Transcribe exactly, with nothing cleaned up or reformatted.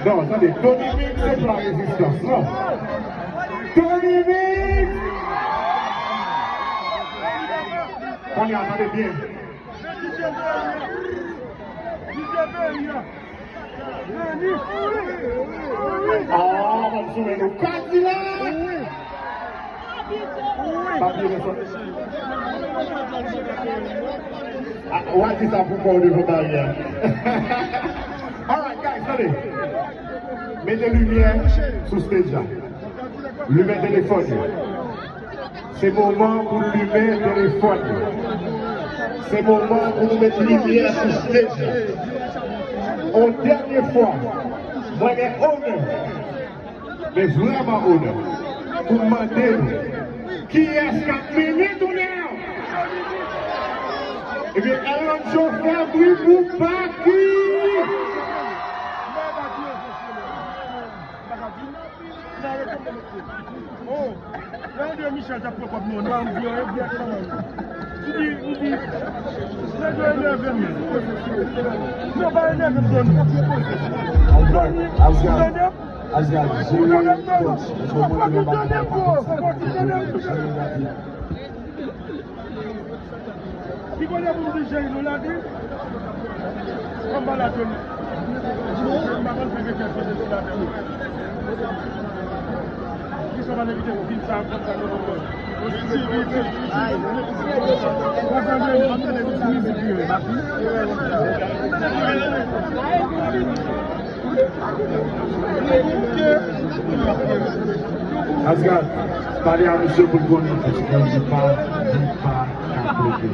Non, tande, Tony Mix se pa rezistans, non. Tony Mix! Kounye a, tande byen. Ah, ban m sou men nou. Kadilak! Papye nan sòti. Ah, w a di sa pou kò w devan baryè. Alright, guys, tande. Mete limyè sou stage la. Limen telefòn yo. Se moman pou limen telefòn yo. Se moman pou nou met limyè sou stage la. On dènye fwa, mwen gen onè, men vrèman onè, pou m mande nou, kiyès k ap mennen tounen an? Ebyen, Eloncho fè bri pou Baky! Oh, lè André Michel t ap pran kòb nou an, nou pa anvi anyen di ak kòb an. Li di, li di, nèg yo enève m. Non, pa enève m, Tony. Tony, ou tande m? Ou tande m, Tony? Fòk ou tande m, bro. Fòk ou tande m, bro. Ki kote pou m di Jay nou la di? Anba la Tony. M pa konn fè kèk kote sou la tè. Ki sa pa envite pou fin sa konn sa nou konn. Asgard, pale a misye pou l konnen, paske li pa, li pa ka plede.